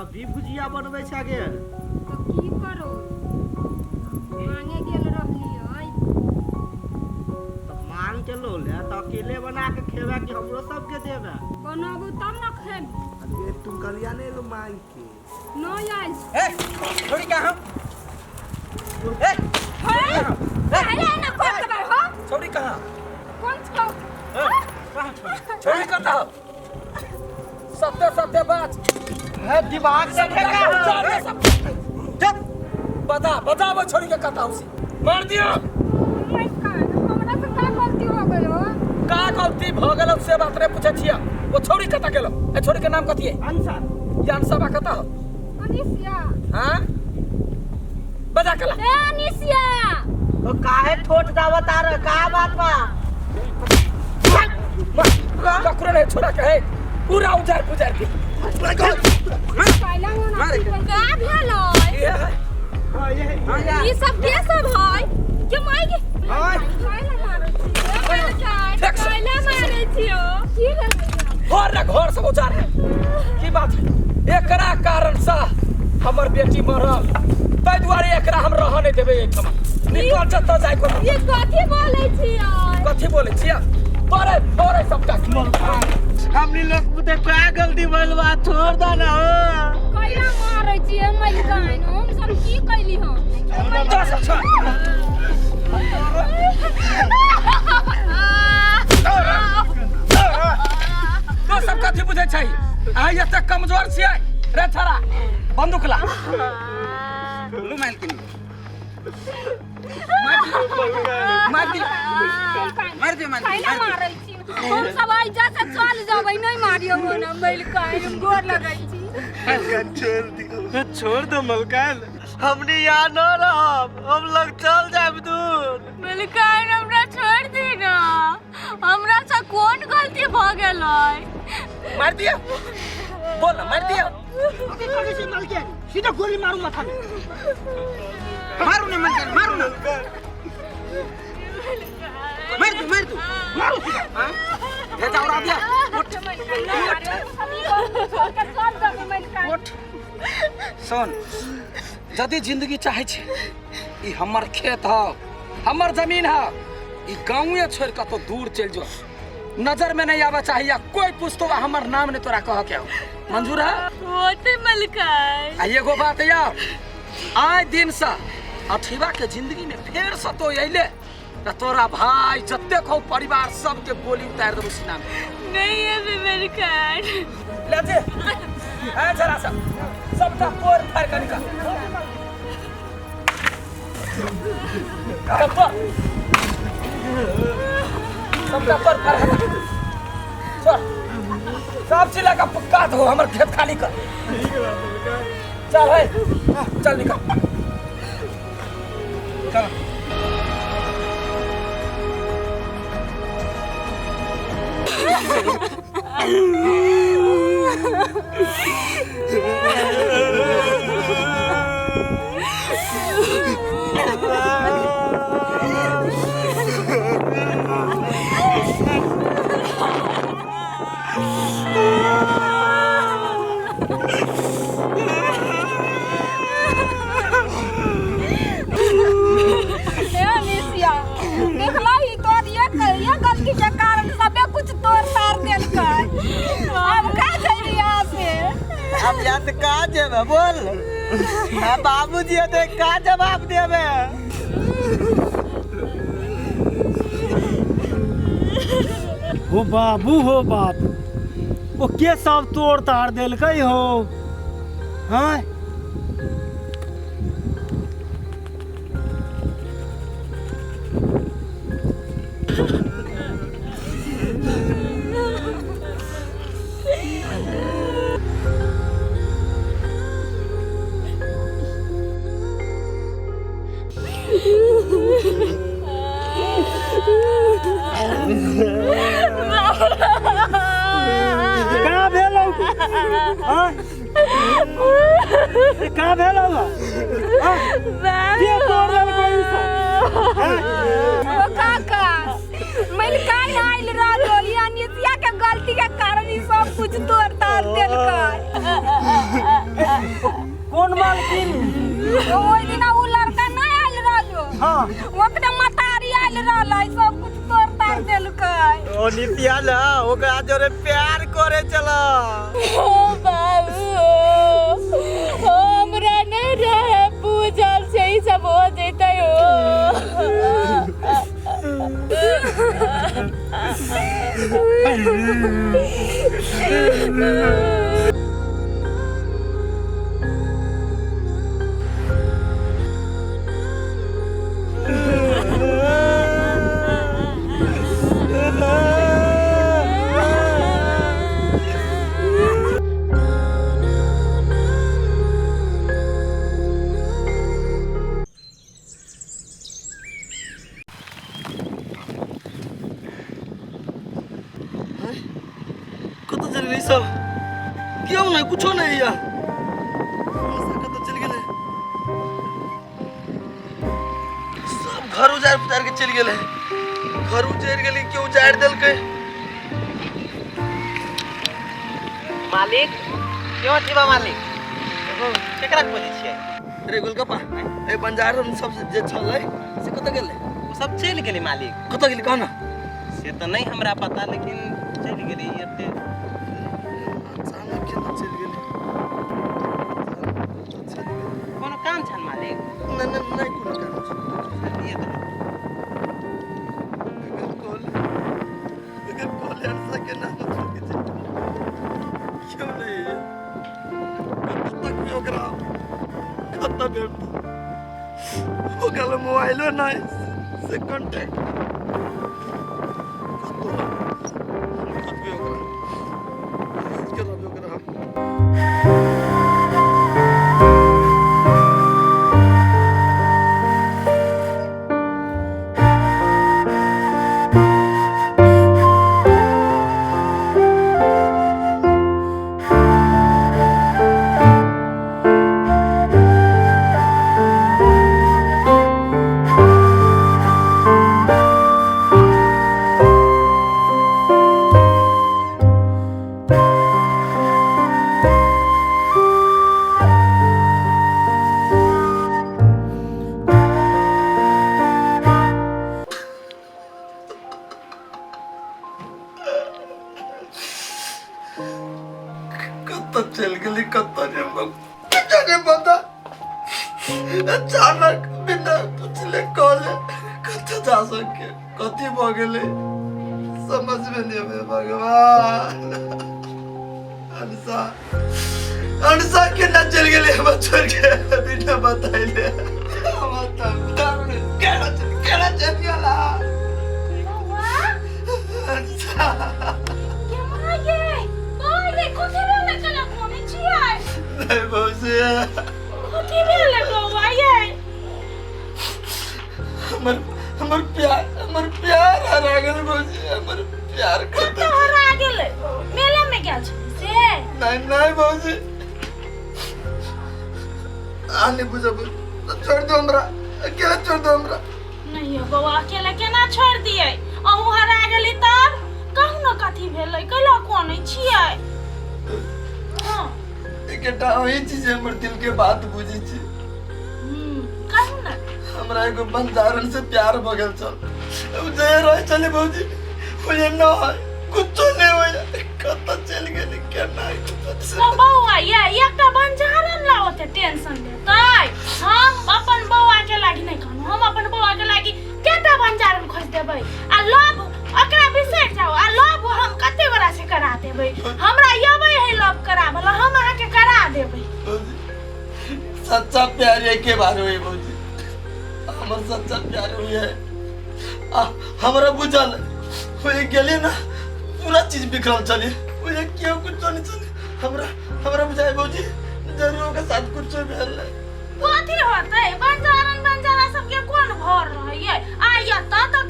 सब्जी भुजिया बनबै छै गे। तऽ की करू, मांगे गेल रहलियै। तऽ मांग के लो ले तऽ अकेले बना के खेबै कि हमरो सबके देबै? बनाबू तब ने खेबी। अरे तुम कलिया नहीं लो मांग के। नहि आयल। ए छोड़ी का हम ए। हे, अरे ना कोन के बार हो? छोड़ी कहाँ? कोन छौ? कहाँ छोड़ी? छोड़ी कता हो? सत्य सत्य बात है, दिमाग से ठेका। जब बता बता वो छोड़ी के कता उसी मार दिया। हमरा से का गलती हो गयो? का गलती भ गेल से बात रे पूछे छिया। वो छोड़ी कता गेलो? ए छोड़ी के नाम कथी है? अंसा। ये अंसा बा कता हो? अनिसिया। हां बजा कला। ए अनिसिया, ओ काहे ठोट दावत आ रहा? का बात बा? ककरो नहीं छोड़ा के है, पूरा उजार पुजार के। पहला होना का भेलै? ये है। हां ये ई सब के सब है के माई के? हाय। काहे मारै छी? फेंक से। काहे मारै छी हो? की भेलै? घर न घर सब उजार है। की बात है? एकरा कारण से हमर बेटी मरल, ताहि दुआरे एकरा हम रह नहीं देबै एहिठाम। निकल जतऽ जाय को। ई कथी बोलै छियै? कथी बोलै छियै? तोरे तोरे सबटा। हमनी लोग बुते का गलती भइल बा? छोड़ दा ना हो। कैला मारै छियै मलिकाइन? हम सब की कैली हम? दस छोड़। तो सब कथी बुझै छै? अहाँ एते कमजोर छियै रे? छड़ा बंदूक ला, लू माइल के मार दियो, मार दियो, मार दियो। कैला मारै छी? हम सब ऐजा से चल जेबै, नहि मारियौ ना मलिकाइन, हम गोर लगै छी। छोड़ दियो, छोड़ दो मलकान, हमनी यहाँ न रहब, हम लोग चल जाब दूर। मलिकाइन, हमरा छोड़ दी ना, हमरा से कोन गलती भ गेलै? मार दियो, बोल ना, मार दियो। अभी कथी से मलकान? सीधा गोली मारू माथा में। मारू ना मलकान, मारू ना, मार दू, मार दू, मारू सीधा। हाँ भेजा उड़ा दिया। उठ। उठ, सुन, यदि जिंदगी चाहे छै, ई हमर खेत ह, हमर जमीन ह, ई गाँवे छोड़ कऽ तो दूर चलि जो, नजर में नहीं आवा चाहिए, आ कोई पूछतो बा हमर नाम नहीं तोरा कह के हो। मंजूर है? होते मलिकाइन। आ एगो बात यार, आइ दिन से अठीबा के जिंदगी में फेर से तो अइले त तोरा भाई जतेक हो परिवार सबके गोली उतार देबो सीना में। नहीं है मलिकाइन। ले जे ए जरा सब सबटा तोड़ फाड़ के निकाल। सब तोड़, सबटा तोड़ फाड़ के निकाल। छोड़, सब चीज लगा पक्का हो, हमर खेत खाली कर। चल है, चल निकल, चल। हे अनिसिया, देखला ही तोर ये गलती के कारण सबे कुछ तोड़ तार देलकै। अब का जइबी यहाँ से? अब यहाँ से कहाँ जेबे बोल? हाँ बाबूजी तो का जवाब देबे? हो बाबू, हो बाबू, ओ के सब तोड़ ताड़ देलकै हो? हाँ का भेलौ? हाँ का भेलौ? हाँ के तोड़ देलकै ई सब? हाँ? ओ काका, मलिकाइन आयल रहलो, ई अनिसिया के गलती के कारण ई सब कुछ तोड़ ताड़ देलकै। कोन मालकिन? ओहि दिना उ लड़का नहि आयल रहलो। हाँ। ओकरे मतारी आयल रहलै, सब कुछ तोड़ ताड़ देलकै। ओ नितिया ना ओकरा जोरे प्यार करे चला। ओ बाबू, हमरा नहीं रहे पूजल से ई सब हो जैतै हो। कतऽ चलि गेलै सब? केओ नहि, कुछो नहि यऽ। कतऽ चलि गेलै सब? घर उजाड़ि पुजारि के चलि गेलै। घर उजड़ि गेलै, केओ उजाड़ि देलकै। मालिक क्यों जीवा मालिक, एगो केकरा खोजै छियै? रे गोलगप्पा, ए बंजार सब जे छलै से कतऽ गेलै? ओ सब चलि गेलै मालिक। कतऽ गेलै कह ना? से तऽ नहि हमरा पता, लेकिन चलि गेलै एते अचानक केना चलि गेलै? चलि गेलै। कोनो काम छनि मालिक? नहि नहि नहि, कोनो काम छै। दिअ तऽ। एकर कहले, एकर कहले अनसा के नाम छोड़ के चलि गेलै। क्यों नहीं है? कतऽ तक भी ओकरा कतऽ भेटतै? ओकरा मोबाइलो नहि से कांटेक्ट कतऽ खोजबै ओकरा? खोज के रहबै ओकरा हम। कतऽ चलि गेली, कतऽ नहि, हमरा किछु नहि पता। अचानक बिना पूछले कहले कतऽ जा सके? कथी भऽ गेलै समझमे नहि अबै। भगवान, अनसा, अनसा केना चलि गेलै हमरा छोड़ि के बिना बताइले? हमर तऽ केना चलि, केना चलि गेला अनसा? कथी भेलै? केना कोने छियै? नहि भौजी। कथी भेलै बौआ यै? हमर हमर प्यार, हमर प्यार हरा गेल भौजी, हमर प्यार कतऽ खतम। हरा गेलै? मेला में गेल छलै से? नहीं नहीं भौजी, आ नहीं बुझब, छोड़ दो हमरा, अकेला छोड़ दो हमरा। नहीं यौ बौआ, अकेला केना छोड़ि दियै? अहूँ हरा गेली तब? कहू ने, कथी भेलै? कैला कोनै छियै? हँ। एकेटा वही चीज हमर दिल के बात बुझी छी। कहू ने। हमरा एगो बंजारन से प्यार भ गेल छल। उ जे रहे छलै भौजी, ओ न है, कुछो नहीं होय। कतऽ चलि गेली, केना? तो बौआ ये, एकटा बंजारन ला ओते टेंशन लेतै? हम अपन बौआ के लागी नहीं कहलहुँ, हम अपन बौआ के लागी केटा बंजारन खोज देबै। आ लव ओकरा बिसरि जाओ, आ लव हम कते गोरा से करा देबै। हमरा अबै है लव कराबऽ ला, हम अहाँके करा देबै। भौजी, सच्चा प्यार एके बार हुई भौजी, हमर सच्चा प्यार हुई है। आ हमरा बुझल हुई गेली ना, पूरा चीज बिखरल चली, हुई केओ कुछ नहीं चली। हमरा हमरा बुझाय भौजी, जरूर ओकर साथ कुछ भेल है। कथी होतै? बंजारन बंजारा सबके कोन भर रहैये? आ एतऽ तऽ